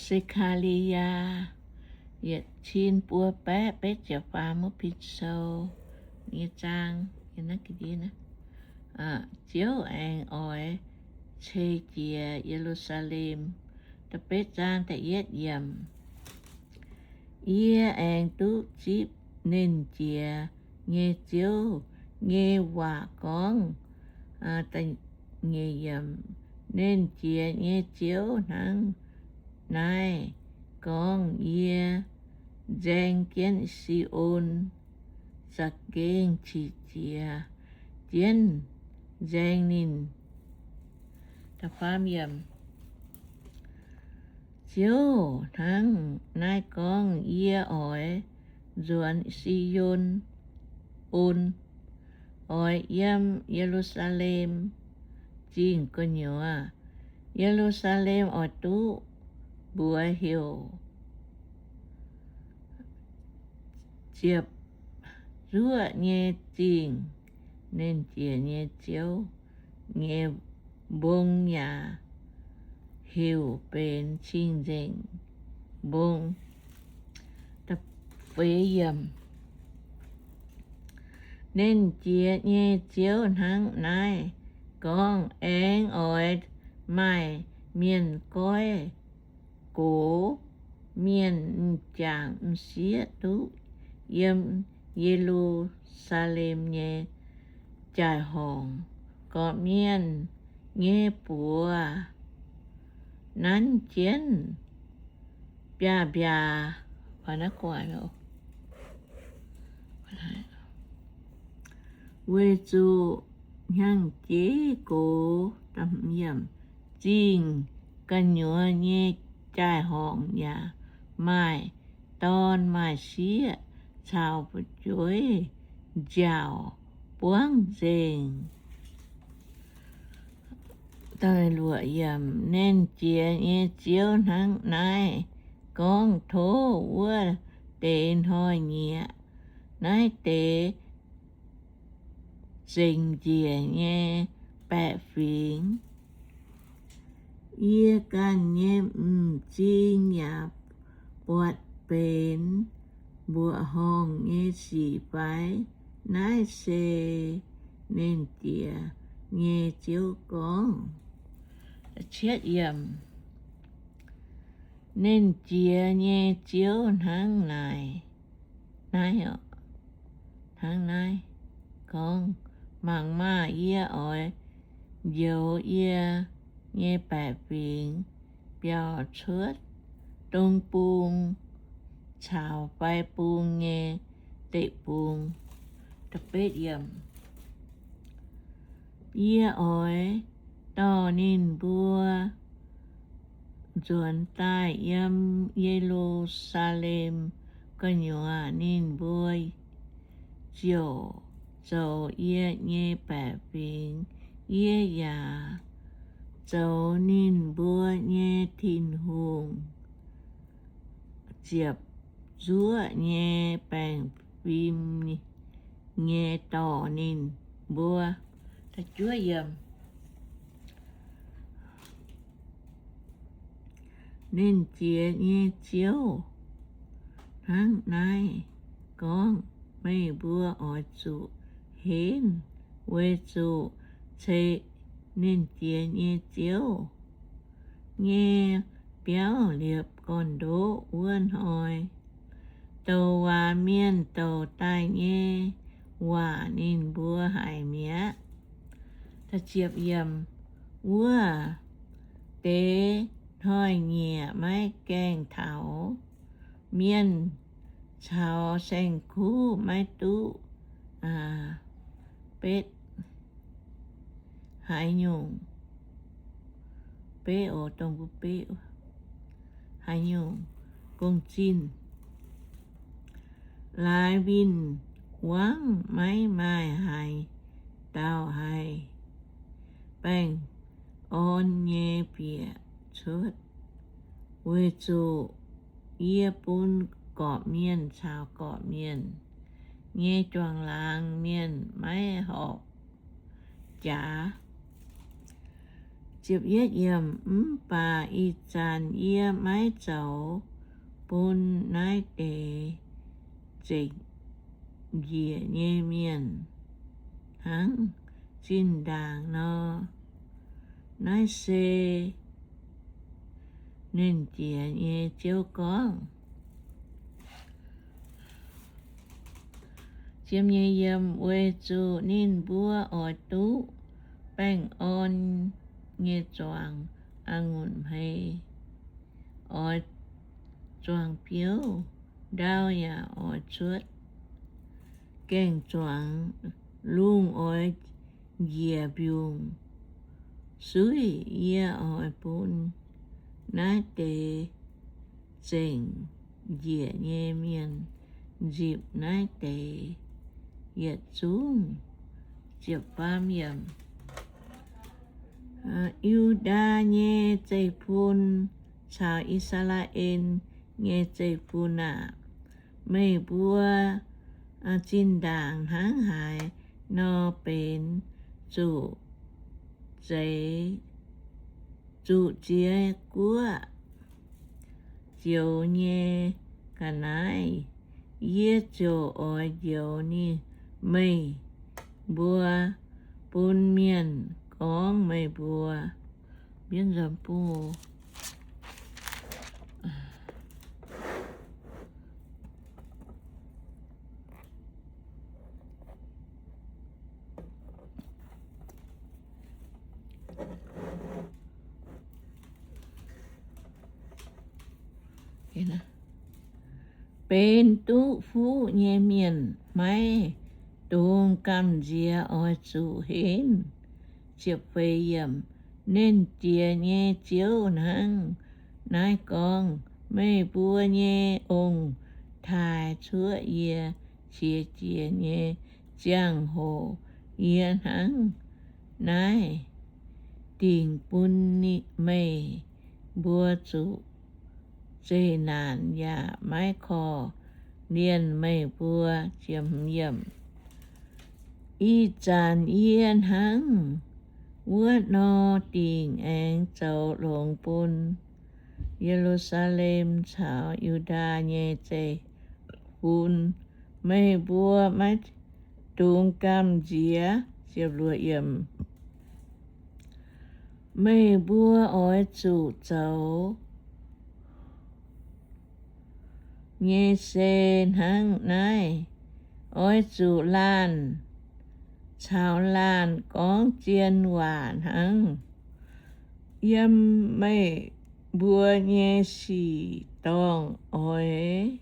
Se^kaa^li^yaa, yietc cin buo baeqv betv ziepc faam wuov pin sou nyei zaang. Ziouv aengx oix ceix jiez Ye^lu^saa^lem. Da'betv zaang da'yietv yiemc. Yie aengx duqv zipv Nernh Jiex nyei Ziouv nyei waac gorngv, Nernh Jiex nyei Ziouv hnangv naaiv gorngv, Yie nzaeng jienv Si^on, za'gengh qiex jiez jienv nzaeng ninh. Ziouv hnangv naaiv gorngv, Yie oix nzuonx Si^on, on, oix yiem Ye^lu^saa^lem zingh gu'nyuoz. Ye^lu^saa^lem oix duqv mbuox heuc Ziepc Zuoqv nyei Zingh, Nernh Jiex nyei Ziouv nyei mbong yaac heuc benx Cing-Nzengc Mbong. Nernh Jiex nyei Ziouv hnangv naaiv gorngv, Aengx oix maaih mienh goiv gox mienh m'jangc m'sieqv duqv yiem Ye^lu^saa^lem nyei jaai-horngc. Gorqv-mienh nyei buoz nanv jienv biaav-mbiaac, weic zuqc hnyangx-jeiv gox. Zingh gu'nyuoz nyei jaai-horngc yaac maaih dorn maaih sieqv caux fu'jueiv nziaauc buangv nzengc. Nernh Jiex nyei Ziouv hnangv naaiv gorngv, Tov wuov deix hnoi-nyieqc naaiv deix zengc njiec nyei baeqc fingx, yie ganh nyei m'zing yaac buatc benx mbuoqc horngh nyei sic fai? Naaiv se Nernh Jiex nyei Ziouv gorngv. Nernh Jiex nyei Ziouv hnangv naaiv, naaiv, hnangv naaiv gorngv, Mangc maah! Yie oix njoux yie nyei baeqc fingx biaux cuotv dong bung caux fai bung nyei deic-bung. Yie oix dorh ninh mbuo nzuonx daaih yiem Ye^lu^saa^lem gu'nyuoz. Ninh mbuo ziouc zoux yie nyei baeqc fingx, yie yaac zoux ninh mbuo nyei Tin-Hungh. Ziepc zuoqv nyei baengh fim nyei dorh ninh mbuo. Nernh Jiex nyei Ziouv hnangv naaiv gorngv, Meih mbuo oix zuqc henv weic zuqc ceix Nernh Jiex nyei Ziouv nyei biauv liepc gorn-ndoqv wuov hnoi, douc waac mienh douc daaih nyei waac ninh mbuo haiz mi'aqv. Wuov deix hnoi-nyieqc maiv gaengh taux, mienh caux saeng-kuv maiv duqv betv haaix nyungc, betv, haaix nyungc gong-zinh. Laaix win-wangv maiv maaih haaix dauh haih baengh orn nyei bieqc cuotv, weic zuqc yie bun gorqv-mienh caux gorqv-mienh nyei juangc laangz mienh maiv horpc jaax. Mv baac ih zanc yie maiv zoux bun naaiv deix zengc njiec nyei mienh hnangv zinh ndaangc nor. Naaiv se Nernh Jiex nyei Ziouv gorngv. Weic zuqc ninh mbuo oix duqv baengh orn nyei zuangx a'ngunc hmei, oix zuangx biouv, ndau yaac oix cuotv gaeng zuangx, lungh oix njiec mbiungc-suiv. Yie oix bun naaiv deix zengc njiec nyei mienh nzipc naaiv deix yietc zungv. Yu^ndaa nyei zeiv-fun caux I^saa^laa^en nyei zeiv-fun aah! Meih mbuo zinh ndaangc hnangv haaix nor benx zuqc zeix, zuqc ziex guoqv njoux nyei ga'naaiv, yie ziouc oix njoux ninh, meih mbuo, bun mienh gorngv meih mbuo benx duqv fuqv nyei mienh, maiv dungx gamh nziex oix zuqc henv. Nernh Jiex nyei Ziouv hnangv naaiv gorngv, meih mbuo nyei ong-taaix cuotv yie qiex jiez nyei ziangh hoc, yie hnangv naaiv dingc bun meih mbuo zuqc zeqc naanc yaac maiv korv-lienh meih mbuo. Ih zanc yie hnangv wuov nor dingc aengx zoux longx bun Ye^lu^saa^lem caux Yu^ndaa nyei zeiv-fun. Meih mbuo maiv dungx gamh nziex. Meih mbuo oix zuqc zoux nyei se hnangv naaiv. Oix zuqc laanh caux laanh gorngv zien waac hnangv. Yiem meih mbuo nyei sic dorngh oix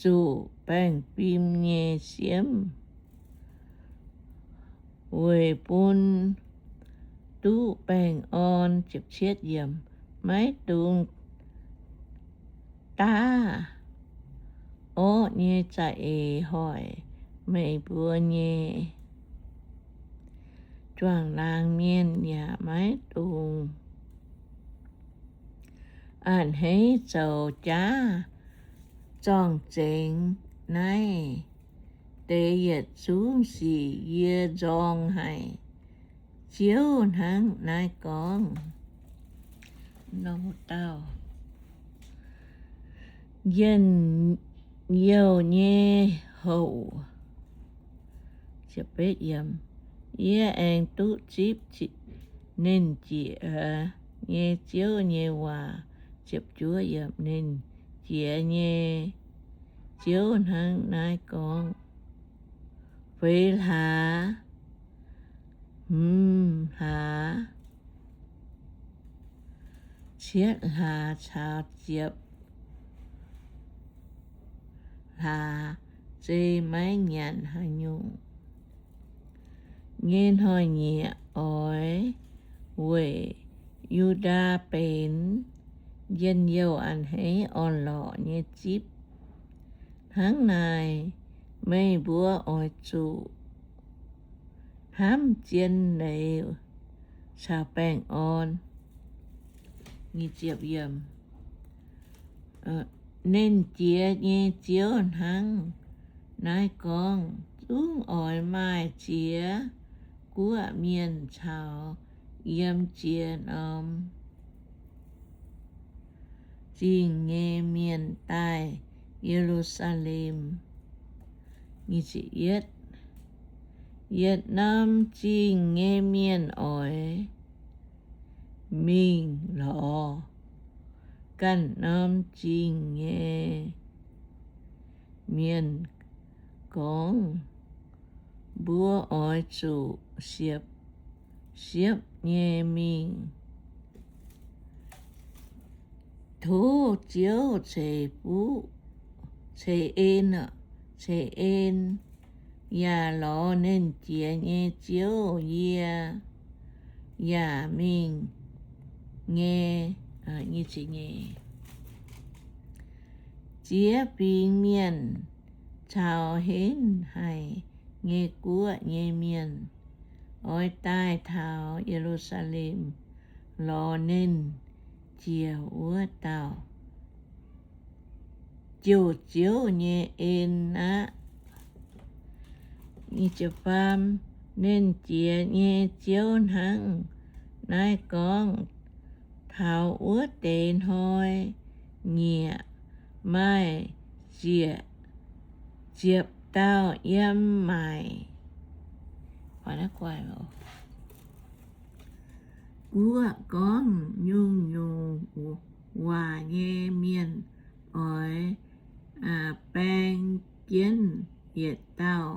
zuqc baengh fim nyei siemv weic bun duqv baengh orn. Maiv dungx daav orqv nyei za'eix hoic meih mbuo nyei juangc laangz mienh, yaac maiv dungx a'hneiv zoux jaav zorng-zengx. Naaiv deix yietc zungv sic yie nzorng haic. Ziouv hnangv naaiv gorngv. Njien-youh nyei houc, yie aengx duqv zipv Nernh Jiex nyei Ziouv nyei waac. Nernh Jiex nyei Ziouv hnangv naaiv gorngv, feix hlaax, hmz hlaax, cietv hlaax caux ziepc hlaax zei maiv nyanc haaix nyungc nyei hnoi-nyieqc oix weic Yu^ndaa benx njien-youh a'hneiv orn-lorqc nyei zipv. Hnangv naaic, meih mbuo oix zuqc hnamv zien leiz caux baengh orn. Nernh Jiex nyei Ziouv hnangv naaiv gorngv, zungv oix maaih ziex guoqv mienh caux yiem ziex norm zingh nyei mienh daaih Ye^lu^saa^lem. Yietc norm zingh nyei mienh oix mingh lorz ganh norm zingh nyei mienh gorngv, Mbuo oix zuqc siepv, siepv nyei mingh tov Ziouv ceix fuqv, ceix en, ceix en, yaac lorz Nernh Jiex nyei Ziouv yie yaac mingh nyei. Ziex fingx mienh caux henv haic nyei guoqv nyei mienh oix daaih taux Ye^lu^saa^lem lorz Nernh Jiex wuov dauh jouh Ziouv nyei en aqv. Nernh Jiex nyei Ziouv hnangv naaiv gorngv, Taux wuov deix hnoi nyieqc maaih ziepc dauh yiem maaic guoqv gorngv nyungc-nyungc waac nyei mienh oix baeng jienv yietc dauh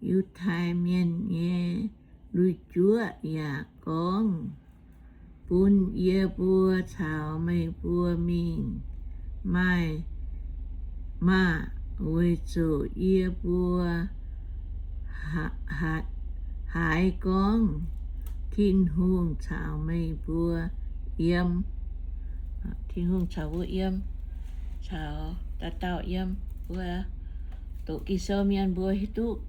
Yiutai Mienh nyei lui-juoqv yaac gorngv, Bun yie mbuo caux meih mbuo mingh maaih maah! Weic zuqc yie mbuo haiz gorngv Tin-Hungh caux meih mbuo yiem. Tin-Hungh caux mbuo yiem, caux dauh dauh yiem. Mbuo doqc Ging-Sou mienh mbuo hiuv duqv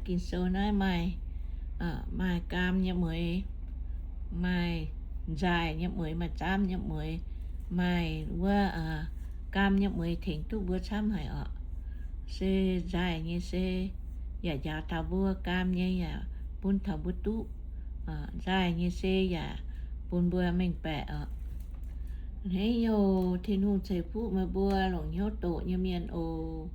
Ging-Sou naaiv maaih, maaih gaam nyei mueix, maaih nzaaih nyei mueix, maaih zaamv nyei mueix. Maaih wuov gaam nyei mueix tengx duqv mbuo camv haic orqc. Se nzaaih nyei se yaac njaaux taux mbuo, gaam nyei yaac bun taux mbuo duqv. Nzaaih nyei se yaac bun mbuo mengh baeqc orqc. Hneiv nyouh, Tin-Hungh ceix fuqv meih mbuo longc hnyouv doqc nyei mienh oc.